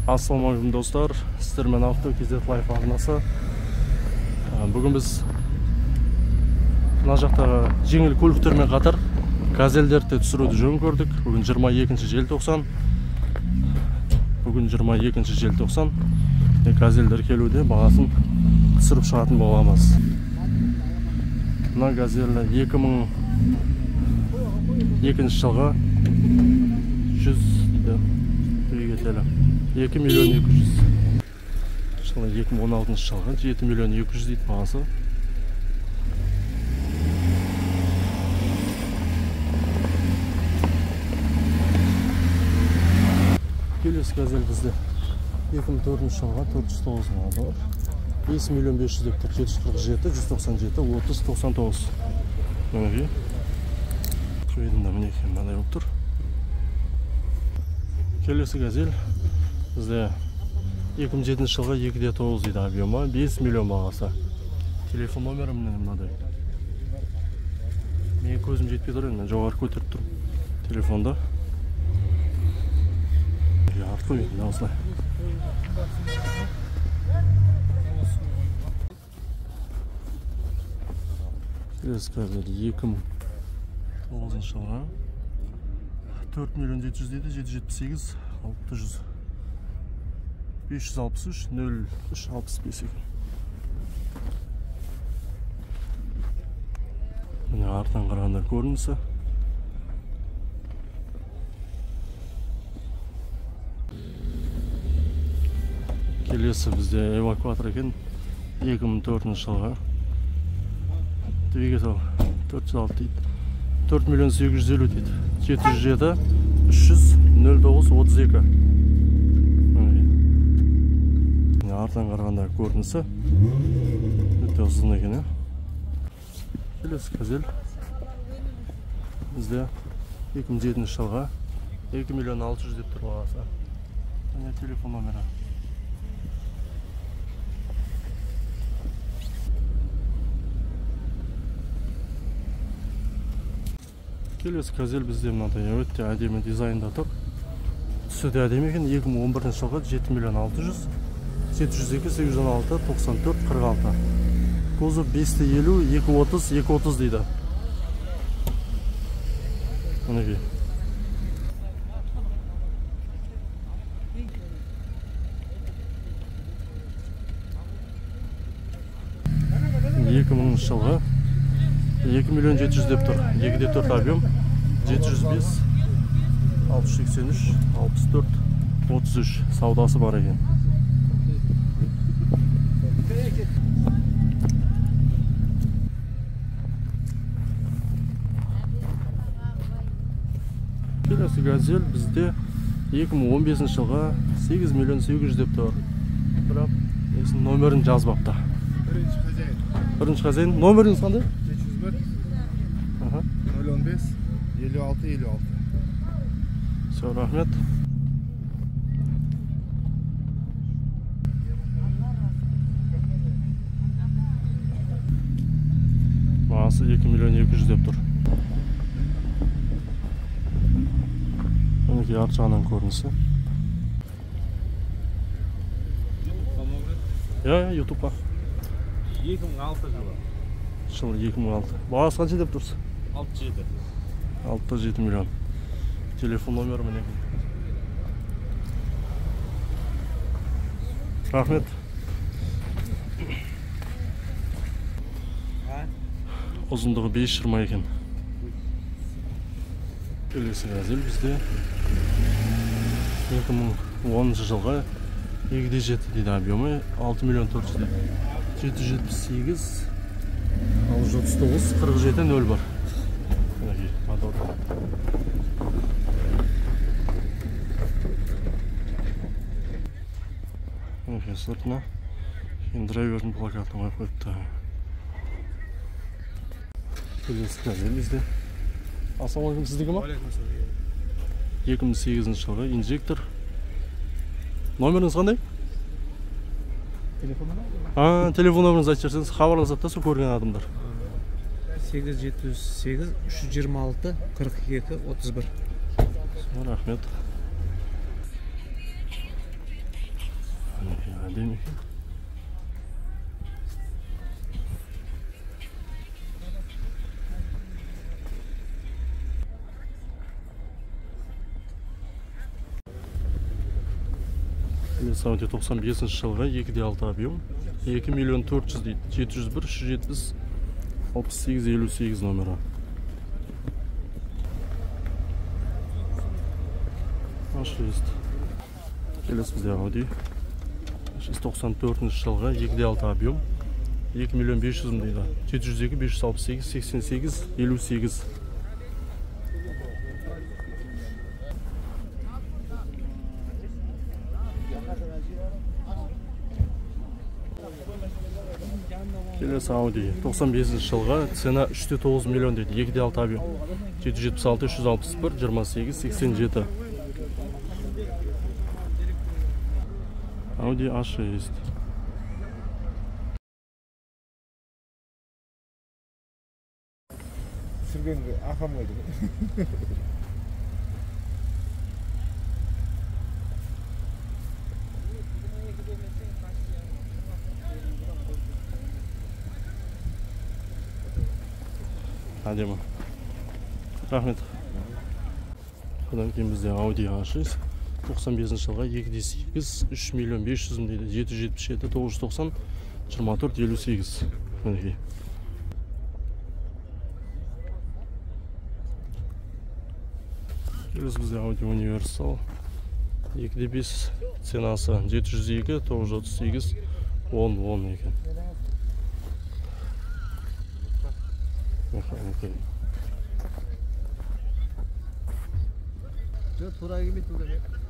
Ассалаумағалейкум достар, сіздермен Авто KZ Life арнасы. Бүгін біз мына жақтағы жеңіл көліктермен қатар газельдерді түсіруді жөн көрдік. Бүгін 22 желтоқсан. Бүгін 22 желтоқсан. Газельдер келуде, бағасын түсіріп шығатын боламыз. Мына газель 2002 жылғы 100 дейді. Двигателі 2 миллион 200. Жылы 2016 жылғы 7 миллион 200 дейді бағасы. Келесі газель бізде 2004 жылға 409 мың бар. 5 миллион 500 деп тұр. 747 197 30 99. Мінекей. Видно, мінекей мынандай болып тұр. Келесі газель бізде 2007 жылғы 2.9 дейді объемы, 5 миллион бағасы. Телефон номері міне мынадай. Менің көзім жетпей тұр енді, мен жоғары көтеріп тұрмын телефонды. Артқы бетінде осылай. Келесі газель 2009 жылғы 4 миллион 700 дейді, 778 600 563 03 65 екен. Міне артынан қарағанда көрінісі. Келесі бізде эвакуатор екен, 2004 жылғы. Двигатель 406 дейді. 4 миллион 850 дейді. 707 300 09 32. Міне артынан қарағанда көрінісі өте ұзын екен. Келесі газель бізде 2007 жылғы 2 миллион 600 деп тұр бағасы. Міне телефон номері. Келесі газель бізде мынадай өте әдемі дизайнда тұр. Түсі де әдемі екен. 2011 жылғы 7 миллион 600 702 816 94 46. Кузов 5.50 2.30 2.30 дейді. Мінекей. 2000 жылғы 2 миллион 700 деп тұр. 2.4 объем, 705 683 64 33 саудасы бар екен. Келесі газель бізде 2015 жылғы 8 миллион 800 деп тұр. Бірақ несін номерін жазбапты. Бірінші хозяин. Бірінші хозяин. Номеріңіз қандай? 701 015 56 56. Все, рахмет. Бағасы 2 миллион 200 деп тұр. Мінекей арт жағынан көрінісі. Иә, ютубқа. 2006 жылы. Жылы 2006. Бағасы қанша деп тұрсыз? 6,7. 6,7 миллион. Телефон номері мінекей. Рахмет. Ұзындығы 5,20 екен. Келесі газель бізде 2010 жылғы 2.7 дейді объемы, 6 миллион 400 дейді. 778 639 47 01. Мінекей мотор. Мінекей сыртына драйвердің плакатын қойып қойыпты. Келесі газель бізде. Ассалаумағалейкум, сіздікі ма? 2008 жылғы инжектор. Номеріңіз қандай? Телефон номері? Телефон номеріңізді айтып жіберсеңіз, хабарласады да сол көрген адамдар. 878 326 42 31. Рахмет. Әдемі екен. Audi 95 жылғы 2,6 объем 2 миллион 400 дейді. 701 370 68 58 номері. A6. Келесі бізде Audi 94 жылғы 2,6 объем 2 миллион 500 мың дейді. 702 568 88 58. Келесі Audi 95 жылғы, цена 3,9 миллион дейді, 2,6 объем. 776 361 28 87. Audi A6. Түсіргенге ақам қойды. Әдемі. Рахмет. Одан кейін бізде Audi A6 95 жылға 2,8 3 миллион 500 мың дейді. 777 990 24 58. Мінекей. Келесі бізде Audi Universal 2,5 ценасы 702 938 10 10 екен. Механика. Жоқ, тура келмейді бұл.